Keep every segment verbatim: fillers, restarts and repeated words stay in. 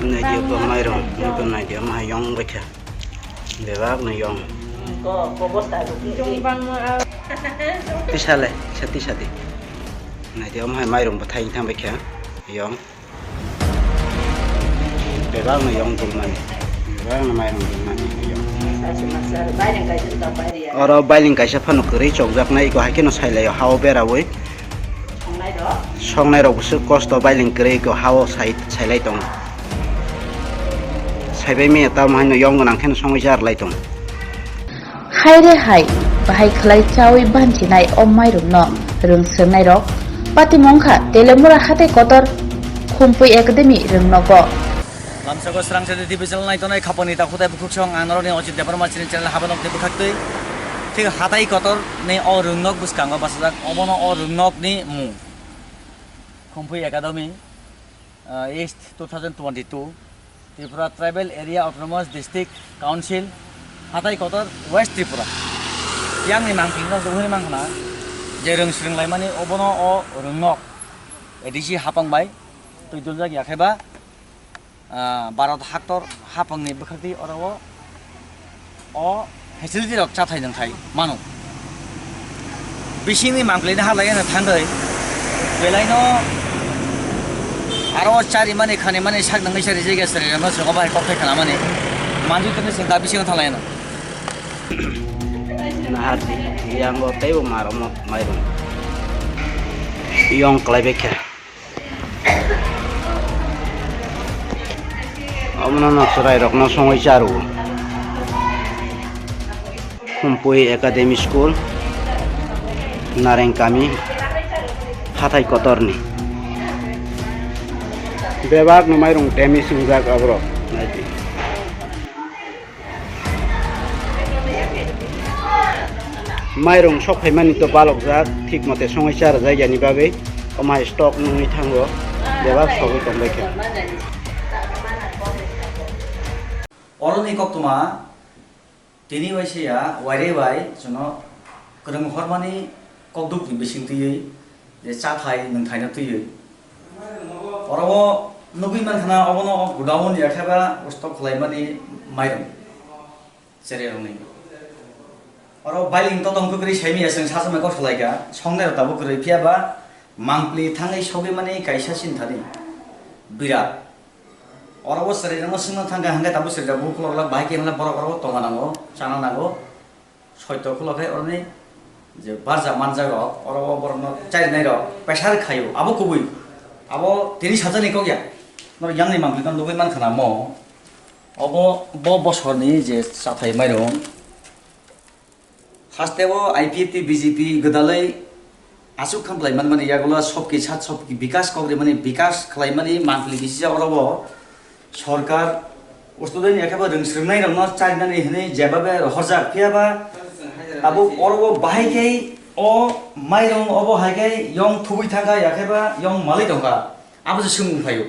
Naidi obo mairum, obo naidi omo hai yong baikha. Bebak no yong. Ko, ko bosta do. Jong bangma a. Tisale, sati sati. Naidi omo hai mairum bathai thang baikha. Yong. Bebak no yong dulmani. Bebak no mairum dulmani. Yong. Oro bailing kaisa phano kwrwi chokjaknai, iko hai kheno sailaio, hao berawi. Songnai rok bwswk kosto bailing kwrwi, iko hao sai-, sailai tongo. Saibai manya tamo haino yong gwnang kheno songwi jar lai tongo. Hai re hai, bahai khlai chawi banchinai o mairum no rwng swngnai rok. Patimung kha Telemura hatai kotor Khumpui Academy rwng nogo. Lamsago srang sadi T V channel naitonai khaponi ta khutai bukhuk song ang noroni Ojit Debbarma chini channel habanok de bwkhaktwi. Thik hatai kotor ni o rwngnok bwskango bachajak, obono o rwngnok ni mung Khumpui Academy, ah, East two thousand twenty-two, Tripura Tribal Area Autonomous District Council, hatai kotor West Tripura. Yang ni mangpili no jogoi mankha na je rwng swrwng laimani obono o rwngnok A D C hapang bai twi duljak ya khe ba, ah, Bharat haktor hapangni bwkhaktwi oro o, o facility rok chathai nungthai mano. Bisingni mangpili no halai no thangwi belaino aro o charimani khanimani sak nangwi sari jaiga sari rwma swngo bai kokthai khanamani manjui tongwi chwng ta bisingo thanglai no. Nahardi yango teibo maromo mairum yong kwlaibaikha. Omono no chwrairokno songwi charwo. Khumpui Academy School, Nareng Kami, hathai kotorni. Bebak no mairung damage wngjak aborok. Naidi. Mairung sok phaimani to balokjak, thik mote songwi charjak yani bagwi, omo hai stock nungwi thango, bebak sogwi tongbai khe. Oroni koktwma tini waisa ya waire bai chwngno kwrwng hormani kokdukni bising twiwi je chathai nwngthaino twiwi. Oro o nugwi mankha na obono o godown ya khe ba stock khwlaimani mairung chererokni. Oro bailing totong kwkrwi saimanya chwng sasama kok salaikha, songnai rok tabuk kwrwi, phiya ba mangpli thangwi sogwi mani kaisa sinthani birat. Oro o chwrairokno swngna thangkha, hwnkhe tabuk chwrairok bukhuk lok lak bahai khe hwnla borok oro o tongna nango, chana nango. Soito khulok khe oroni je barja manjago, oro o borokno charinai rok pressure khaio, abo kubui. Abo tini sajani kok ya. Norok yang ni mangpli no nugwi mankha na mo. Obo bo bosorni je chathai mairung. Haste o I P F T B J P gwdalwi aswk khamplai manmani yagulo sobki sat sobki bikas kok rimani bikas khlaimani mangpli kisa oro bo sorkar student ya khe bo rwng swrwngnai rokno charinani hinwi jebabe rohorjak phiya ba tabuk oro bo bahai khe o mairung obo hai khe yong thubui thangkha ya khe ba yong malwi tongkha abo se swngmung phaio.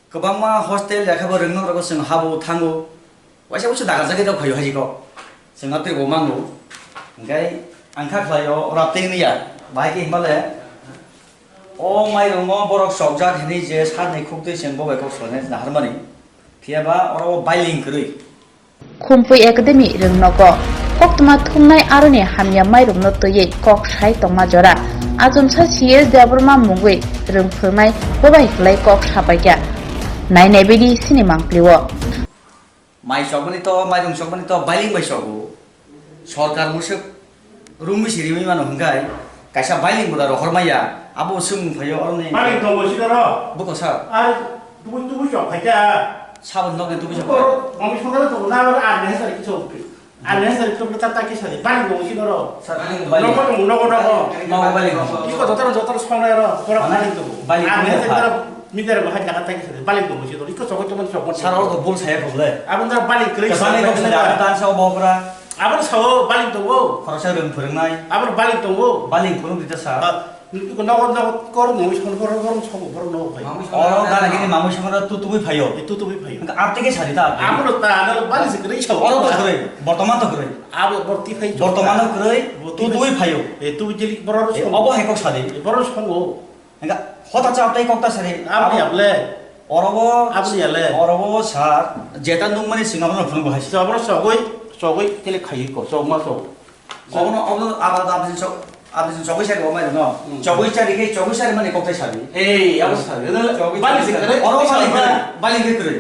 Kwbangma hostel ya khe bo rwngnok rogo chwng habo thango. Waisa waisa dagarjagwi rok phaio hai kok. Chwng atwi bo mango. Hwnkhe ang kha khlaio ora tengni ya. Bahai khe himale o mairungo borok chokjak hinwi je sakni khuktwi chwng bo bai kok salainai naharmani. Phiya ba oro o bailing kwrwi. Khumpui Academy rwngnogo koktwma thumnai aroni hamya mairumno twiwi kok sai tongma jora. Achomsa C S Debbarma mungwi rwng phwrwngnai bobai kwlai kok sapaikha. Nai naibaidi sini mangpli-o. Mai chokmani to, mairung chokmani to bailing bai chogo. Sorkar musuk Rungwi si riwi mano hwnkhe kaisa bailing boda rohor maya, abo swngmung phaio oroni. Bailing tongo sida ro. Buko sir. Ar tubui tubui chok phaikha. Sabon nokni tubui chok. Buko mami songkar tongo na aro ar nehe sari kichok. Ar nehe sari kichok ta ta kisari bailing tongo sida ro. Sir, bailing. Nokho tongo, nokho, nokho. Nokho bailing tongo. Iko jotor jotor songnai ro, pora bailing tongo. Bailing tongo. Ar nehe sari tara midar bahai jaga ta kisari bailing tongo sida ro. Iko chok tongo chok. Sir, oro bol saya kok le. Abon da bailing kwrwi. Bailing kok saya, dan sa bokra. Aboni sao bailing tongo. Khoroksa rwng phwrwngnai. Aboni bailing tongo. Bailing phwrwng rita sa. Ah, nogo, nogo, kor mui son, kor, kor, sobo, kor, nogo, bai. Oro gana gini mamui songora tu tubui phaio. Eh, tu tubui phaio. Hwnkhe abteke sari ta abteke. Abono ta, ano bailing se kwrwi sao. Oro to kwrwi, bortoman to kwrwi. Abo borti phai. Bortoman to kwrwi, tu tubui phaio. Eh, tu jeli borok. Eh, obo hai kok sadi. Eh, borok songo. Hwnkhe hota cha tei kok ta sari. Aboni able. Orobo, aboni yale. Orobo sir, jeta nungmani sing abono phunuk bahai. Choboro chogwi, chogwi tele khaiwi ko, chogma chog. Obono, obono abal abal chog, abal chogwi sari omai no. Hmm. Chogwi sari ke, chogwi sari mani koktai sabi. Ei, abo sabi. Chogwi bali sari. Oro bali ke, bali ke kre.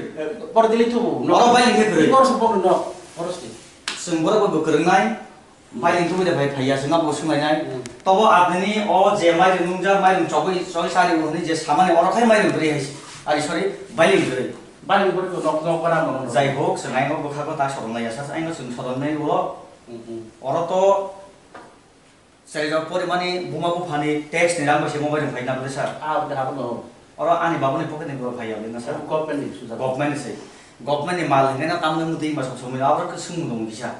Por dili tu. Oro bali ke kre. Por so por no. Por si. Sing borok bo kwrwngnai. Mairing tubui de bai phaiya, se nokbo swnglainai. Hmm. Tobo abini o je mairing nungjak, mairing chogwi, chogwi sari hwnwi je samani oro khai mairing bwrwi hai se. Ari, sorry, bailing bwrwi. Bailing bwrwi ko nok, nok bara mo. Jai hok, se nai nok bwkha ko ta sorom laiya, sa, sa, aino swng sorom nai o. Hmm, hmm. Oro to serijak porimani buma buphani tax ni rang bai se mobile rok phaina bwrwi sa. Ah, bwrwi habo no. Oro ani babuni pocket ni bwrwi phaiya bwrwi na sa. Government ni sujak. Government ni se. Government ni mal hinwi na tamni mutwi ma sok somoi abo khe swngmung tongo kisa.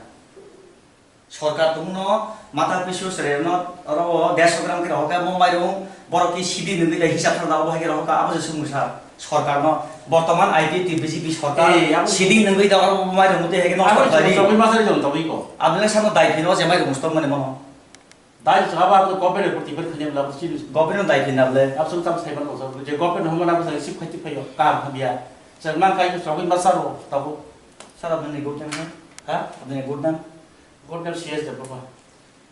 Sorkar tongno mata pisu chwrairokno oro o dersho gram khe rohorkha, mo mairung borok ki sidi nungwi da hisab thangna obo hai khe rohorkha, abo se swngmung sa sorkarno. Bortoman I P F T B J P sorkar. Ei, abo sidi nungwi da oro bo mairung mutwi hai khe nosto khlai di. Chogwi masari jon togwi ko. Aboni samo dai phino je mairung stock mani mono. Dai chwla ba to government report tiper khani bla sidi. Government dai phina ble. Absum tam saiman ko je government homo na bwsa sip khaiti phayo kam hamya. Chwng mang kai chogwi masaro tabo. Sir, aboni good name, sir? Ha? Aboni good name? Good name C S Debbarma.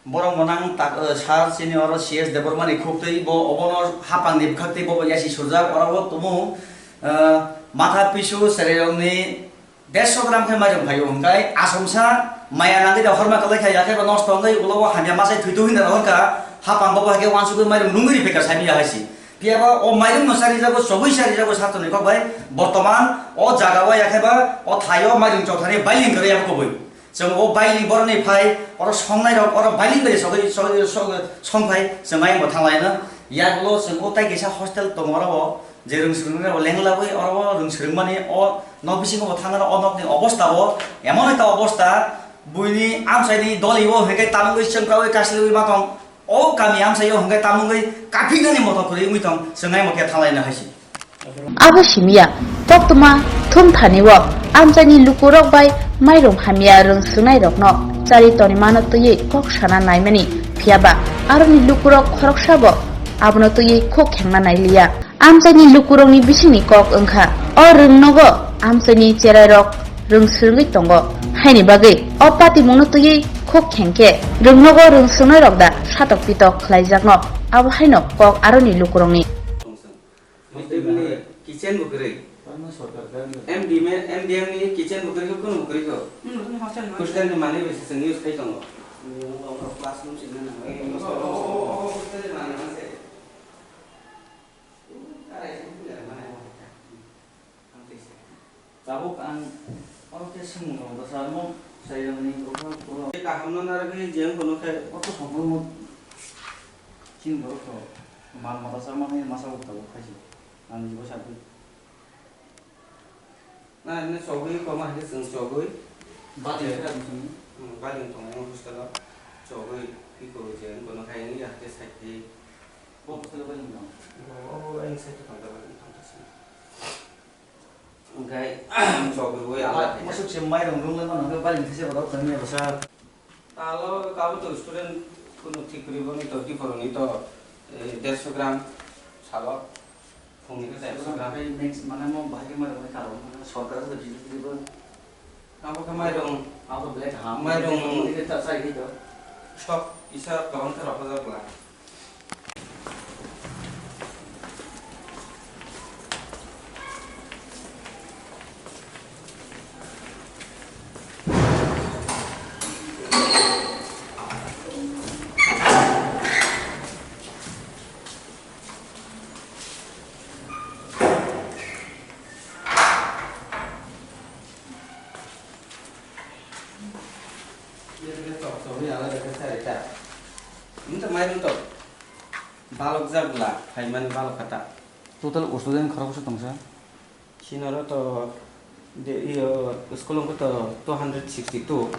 Borok monang tak, eh, sir, sini oro C S Debbarma ni khuk twi bo obono hapang ni bwkhak twi bo yasi surjak, oro bo tumu, eh, matha pisu chwrairok ni dersho gram khe mairum phaio hwnkhe asomsa maya nangwi da horma kwlai kha, yakhe bo nosto wngwi ulo o hamya machai thwi twi hwnwi rohorkha, hapang bo bo hai khe uansugwi mairum nungwi riphaikha saimanya hai si. Phiya ba o mairum no sarijago, chogwi sarijago satoni kok bai, bortoman o jaga o yakhe ba o thai o mairum chothani bailing kwrwi abo kubui. Chwng o bailing borok ni phai, oro songnai rok, oro bailing bai sogwi, sogwi, sogwi, song phai, chwng ayang bo thang lai no. Yak ulo chwng o tai kaisa hostel tongo oro bo, je rwng swrwng rok leng lagwi oro o rwng swrwng mani o nok bisingo bo thang o nok ni obosta bo emon ekta obosta, buini amchai ni doli o hwnkhe tamungwi chwngkrawi kaslwi ma tong. O kami amchaio hwnkhe tamungwi kaphinani moto kwrwi wngwi tong, chwng ai mokhe thanglaina hai se. Abo simiya, koktwma thumthani o amchaini lukurok bai mairum hamya rwng swngnairokno chari tonimano twiwi kok sana naimani, phiyaba aroni lukurok khoroksabo abono twiwi khuk khengna nailiya. Amchaini lukurokni bisingni kok wngkha, o rwngnogo amchaini cherairok rwng swrwngwi tongo, haini bagwi o patimungno twiwi khuk khengkhe rwngnogo rwng swrwngnairok da satok pitok khlaijakno, abo haino kok aroni lukurokni. Hostel ni kitchen bo kwrwi. M D M, M D M ni kitchen bo kwrwi kho, kunu bo kwrwi kho. Hostel ni manwi bai se chwng use khai tongo. Classroom se nana. Hostel ni manwi ma se. Tabuk ang oro khe swngmung tongo, bwsa ano sai rwmani, obo, obo. Kaham no narwgwi je wng kono khe. Oto songkhe omo chini borok to mal mata chama hai masa bo tabuk khai se. Ang jibo sakhe. Na, na chogwi koma hai khe chwng chogwi. Baling khe abisini. Hmm, baling tongo hostel o. Chogwi piko je wng kono khai wngya khe sai khe. Bo hostel o baling tongo? Bo, o, o, ayang side o tong jago, tong thang thang sini. Hwnkhe chogwi ala khe. Musuk se mairung rung lai mano, hwnkhe baling these bo dok thang ya bwsa. Talo kabo to student kunu thik kwrwi boni to diphoroni to, eh, dersho gram salo. Phungni khe dersho gram. Hwnkhe next mane mo bahai khe mairung ni karon mane sorkar se bijli kwrwi bo. Abo khe mairung. Abo belai kaham. Mairung. Hwnkhe ta chai khe to. Stock kisa koron khe rw pajak bwla. Wngkha mairung to balokjak bwla, phaimani balokha ta. Total student khoroksa tongsa? Sinoro to de, iyo, school wngkha to two hundred sixty two.